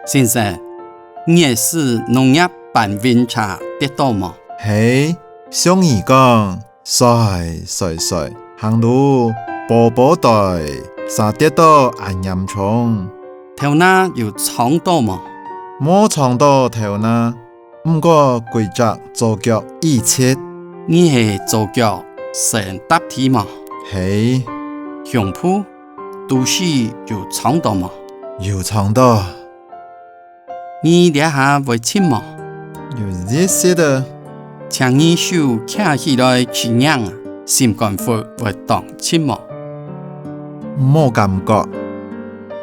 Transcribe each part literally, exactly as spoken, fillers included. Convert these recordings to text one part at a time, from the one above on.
先生，你个駛農業搬運車跌倒無？係，像你講，衰衰衰，行路波波墜，煞跌到恁嚴重。頭那有撞到無？無撞到頭那，毋過歸隻左腳已疾。你係左腳先踏地無？係。胸脯、肚屎有撞到無？有撞到。你這下會疾無？有一息仔。請你手擎起來試䀴啊，心肝窟會當疾無？無感覺。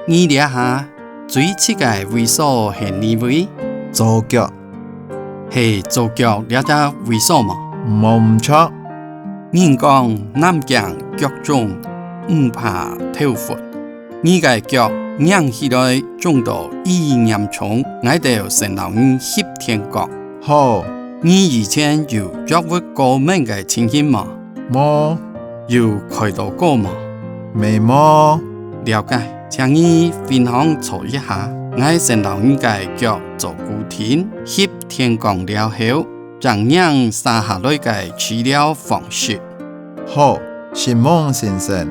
你這下最疾个位所係哪位？左腳。係左腳這隻位所無？無毋著。人講男驚腳腫，女怕頭暈。你个腳䀴起來腫到已嚴重，𠊎兜先摎你翕電光。好。你以前有藥物過敏个情形無？無。有開刀過無？乜無。了解，請你分項坐一下，𠊎先摎你个腳做固定，翕電光了後，正䀴續下來个治療方式。好，承蒙先生。